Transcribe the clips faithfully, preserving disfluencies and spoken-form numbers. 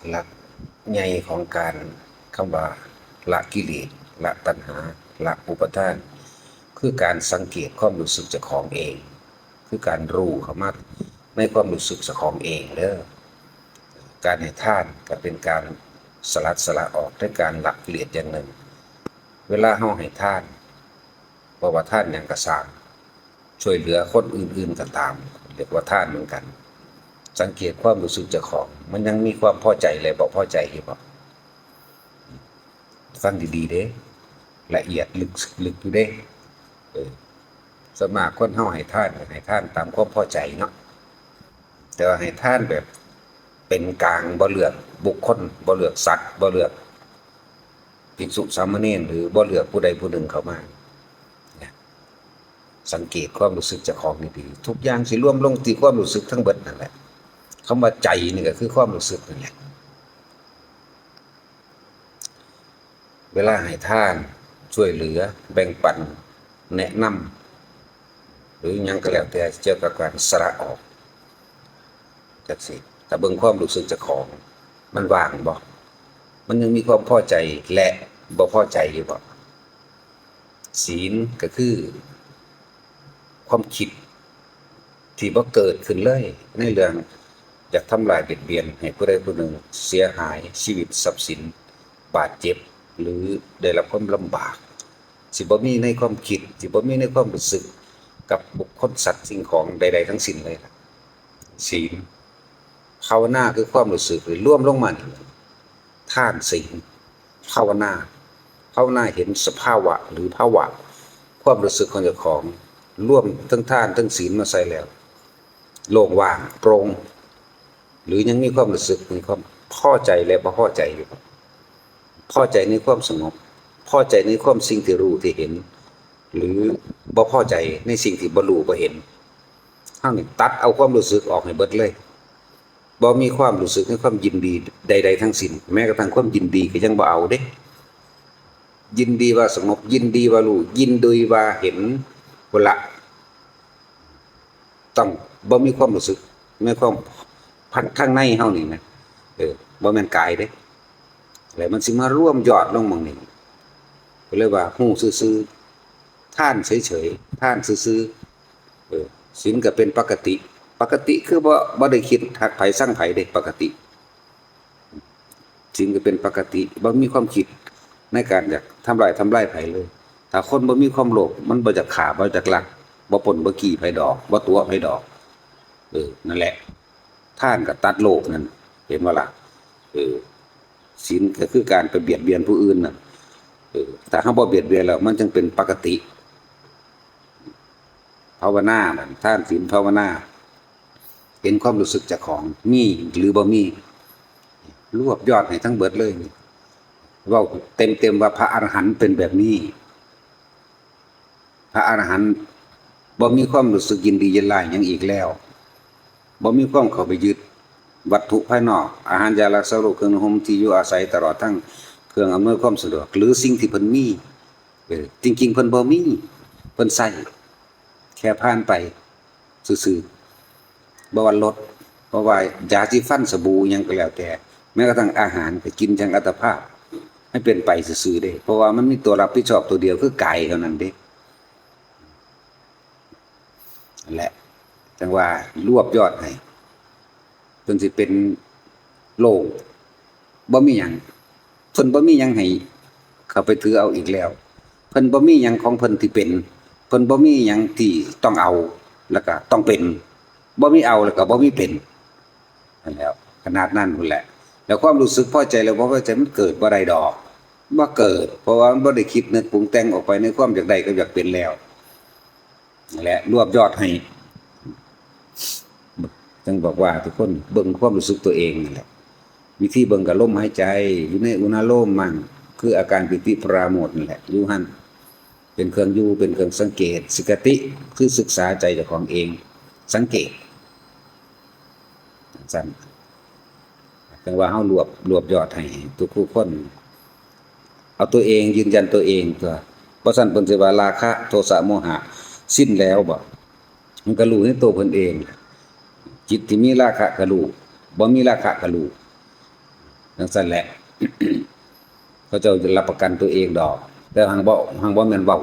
หลักใหญ่ของการ คำว่าละกิเลส ละตัณหา ละอุปาทาน คือการสังเกตความรู้สึกเจ้าของเอง คือการรู้เข้ามาในความรู้สึกเจ้าของเองเด้อ การให้ทานก็เป็นการสลัดสละออกในการละกิเลสอย่างหนึ่ง เวลาเฮาให้ทาน บ่ว่าทานหยังก็ซ่าง ช่วยเหลือคนอื่นๆก็ตาม เรียกว่าทานเหมือนกัน สังเกตความรู้สึกเจ้าของ มันยังมีความพอใจและบ่พอใจอยู่บ่ ฟังดีๆเด้ ละเอียดลึก ลึกอยู่เด้ เออ ส่วนมากคนเฮาให้ทาน ให้ทานตามความพอใจเนาะ แต่ว่าให้ทานแบบเป็นกลาง บ่เลือกบุคคล บ่เลือกสัตว์ บ่เลือกภิกษุสามเณร หรือบ่เลือกผู้ใดผู้หนึ่งเข้ามา เนี่ย สังเกตความรู้สึกเจ้าของดีๆ ทุกอย่างสิรวมลงที่ความรู้สึกทั้งเบิดนั่นแหละ คำว่าใจนี่ก็คือความรู้สึกนั่นแหละ เวลาให้ทาน ช่วยเหลือ แบ่งปัน แนะนำ หรือหยังก็แล้วแต่เกี่ยวกับการสละออก จังซี้ ถ้าเบิ่งความรู้สึกเจ้าของ มันว่างบ่ มันยังมีความพอใจและบ่พอใจอยู่บ่ ศีลก็คือ ความคิดที่บ่เกิดขึ้นเลย ในเรื่องอยากทำร้ายเบียดเบียนให้ผู้ใดผู้หนึ่งเสียหายชีวิตทรัพย์สิน บาดเจ็บ หรือได้รับความลำบาก สิบ่มีในความคิด สิบ่มีในความรู้สึกกับบุคคลสัตว์สิ่งของใดๆทั้งสิ้นเลยล่ะ ศีล ภาวนาคือความรู้สึกรวมลงมานี่ ทานศีล ภาวนา ภาวนาเห็นสภาวะหรือภาวะ ความรู้สึกของเจ้าของ รวมทั้งทานทั้งศีลมาใส่แล้ว โล่งว่างโปร่ง หรือยังมีความรู้สึก มีความพอใจและบ่พอใจอยู่ พอใจในความสงบ พอใจในความสิ่งที่รู้ที่เห็น หรือบ่พอใจในสิ่งที่บ่รู้บ่เห็น เฮานี่ตัดเอาความรู้สึกออกให้เบิดเลย บ่มีความรู้สึกในความยินดีใดๆทั้งสิ้น แม้กระทั่งความยินดีก็ยังบ่เอาเด้ ยินดีว่าสงบ ยินดีว่ารู้ ยินดีว่าเห็น พุ้นละ ต้องบ่มีความรู้สึกในความ ทางในเฮานี่นะ เออ บ่แม่นกายเด้ แล้วมันสิมารวมยอดลงหม่องนี้ ก็เลยว่าฮู้ซื่อๆ ทานเฉยๆ ทานซื่อๆ เออ ศีลก็เป็นปกติ ปกติคือบ่ บ่ได้คิดฮักไผชังไผเด้ ปกติ ศีลก็เป็นปกติ บ่มีความคิดในการอยากทำร้าย ทำลายไผเลย ถ้าคนบ่มีความโลภ มันบ่อยากฆ่า บ่อยากลัก บ่ปล้น บ่จี้ไผดอก บ่ตั๋วไผดอก เออ นั่นแหละ ทานก็ตัดโลภนั่น เห็นบ่ล่ะ เออ ศีลก็คือการไปเบียดเบียนผู้อื่นน่ะ เออ ถ้าเฮาบ่เบียดเบียนแล้ว มันจึงเป็นปกติ ภาวนานั่น ทานศีลภาวนา เห็นความรู้สึกเจ้าของ มีหรือบ่มี รวบยอดให้ทั้งเบิดเลยนี่ เว้าเต็มๆว่าพระอรหันต์เป็นแบบนี้ พระอรหันต์บ่มีความรู้สึกยินดียินร้ายหยังอีกแล้ว บ่มีความเข้าไปยึดวัตถุภายนอก อาหารยารักษาโรค เครื่องนุ่งห่มที่อยู่อาศัย ตลอดทั้งเครื่องอำนวยความสะดวก หรือสิ่งที่เพิ่นมี เออ จริงๆเพิ่นบ่มี เพิ่นใช้แค่ผ่านไปซื่อๆ บ่ว่ารถ บ่ว่ายาสีฟัน สบู่ หยังก็แล้วแต่ แม้กระทั่งอาหารก็กินอย่างอัตภาพ ให้เป็นไปซื่อๆเด้ เพราะว่ามันมีตัวรับผิดชอบตัวเดียวคือกายเท่านั้นเด้ นั่นแหละ จั่งว่ารวบยอดให้ เพิ่นสิเป็นโล่ง บ่มีหยัง เพิ่นบ่มีหยังให้เข้าไปถือเอาอีกแล้ว เพิ่นบ่มีหยังของเพิ่นที่เป็น เพิ่นบ่มีหยังที่ต้องเอา แล้วก็ต้องเป็น บ่มีเอาแล้วก็บ่มีเป็น นั่นแหล้ว ขนาดนั้นพุ้นแหละ แล้วความรู้สึกพอใจและบ่พอใจมันเกิดบ่ได้ดอก บ่เกิด เพราะว่ามันบ่ได้คิดนึกปรุงแต่งออกไปในความอยากได้กับอยากเป็นแล้ว นั่นแหละ รวบยอดให้ จั่งบอกว่าทุกคนเบิ่งความรู้สึกตัวเองนั่นแหละ วิธีเบิ่งก็ลมหายใจ อยู่ในอุณาโลมมั่ง คืออาการปีติปราโมทย์นั่นแหละ อยู่หั่น เป็นเครื่องอยู่ เป็นเครื่องสังเกต สิกติ คือศึกษาใจเจ้าของเอง สังเกต จั่งซั้น จั่งว่าเฮารวบ รวบยอดให้ทุกผู้คน เอาตัวเอง ยืนยันตัวเองตั๊ว บ่ซั้นเพิ่นสิว่าราคะ โทสะ โมหะ สิ้นแล้วบ่ มันก็รู้ในตัวเพิ่นเอง จิตที่มีราคะก็รู้ บ่มีราคะก็รู้ จั่งซั้นแหละ เขาเจ้าจะรับประกันตัวเองดอก แต่หังบ่ หังบ่แม่นเว้า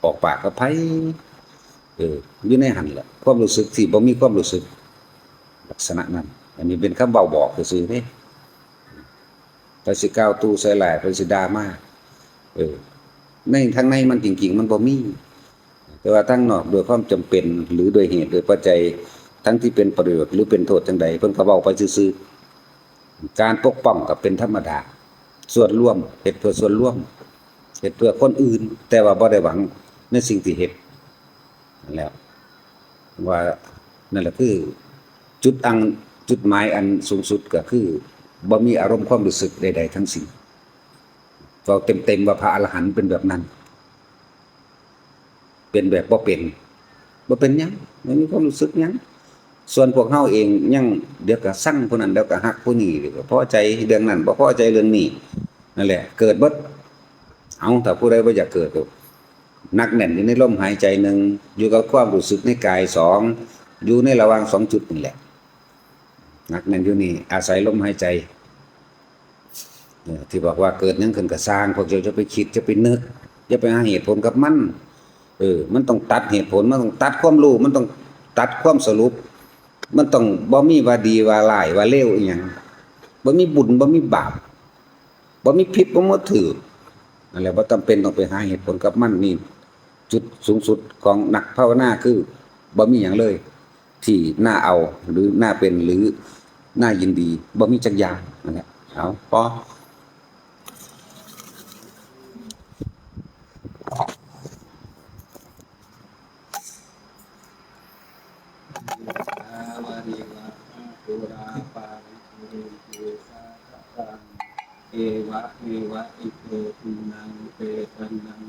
ออกปากกับไผ เออ อยู่ในหั่นแหละ ความรู้สึกที่บ่มีความรู้สึก ลักษณะนั้น อันนี้เป็นคำเว้าบอกซื่อๆเด้ ไผสิกล่าวตู่ใส่ร้าย ไผสิด่ามา เออ ใน ทางในมันจริงๆมันบ่มี แต่ว่าทางนอกด้วยความจำเป็น หรือด้วยเหตุด้วยปัจจัย ทั้งที่เป็นประโยชน์หรือเป็นโทษจั่งใด เพิ่นก็เว้าไปซื่อๆ การปกป้องก็เป็นธรรมดา ส่วนรวม เฮ็ดเพื่อส่วนรวม เฮ็ดเพื่อคนอื่น แต่ว่าบ่ได้หวังในสิ่งที่เฮ็ด นั่นแหละ ว่า นั่นแหละคือจุดอัง จุดหมายอันสูงสุดก็คือ บ่มีอารมณ์ความรู้สึกใดๆทั้งสิ้น เว้าเต็มๆว่าพระอรหันต์เป็นแบบนั้น เป็นแบบบ่เป็น บ่เป็นหยัง บ่มีความรู้สึกหยัง ส่วนพวกเฮาเองยัง เดี๋ยวก็ซังผู้นั้น เดี๋ยวก็ฮักผู้นี้ เดี๋ยวก็พอใจเรื่องนั้น บ่พอใจเรื่องนี้ นั่นแหละ เกิดเบิด เอา ถ้าผู้ใดบ่อยากเกิดก็หนักแน่นอยู่ในลมหายใจหนึ่ง อยู่กับความรู้สึกในกายสอง อยู่ในระหว่างสองจุดนี่แหละ หนักแน่นอยู่นี่ อาศัยลมหายใจ เออ ที่บอกว่าเกิดหยังขึ้นก็ซ่าง พวกเจ้าจะไปคิด จะไปนึก อย่าไปหาเหตุผลกับมัน เออ มันต้องตัดเหตุผล มันต้องตัดความรู้ มันต้องตัดความสรุป มันต้องบ่มีว่าดีว่าร้ายว่าเลวอีหยัง บ่มีบุญ บ่มีบาป บ่มีผิด บ่มีถูก นั่นแหละ บ่จำเป็นต้องไปหาเหตุผลกับมัน นี่จุดสูงสุดของนักภาวนาคือบ่มีหยังเลย ที่น่าเอา หรือน่าเป็น หรือน่ายินดี บ่มีจักอย่าง นั่นแหละ เอา พอ ยะถาวาริวะหาปูราปาริปุเรนติสาคารัง เอวะเมวะอิโตทินังเปตานัง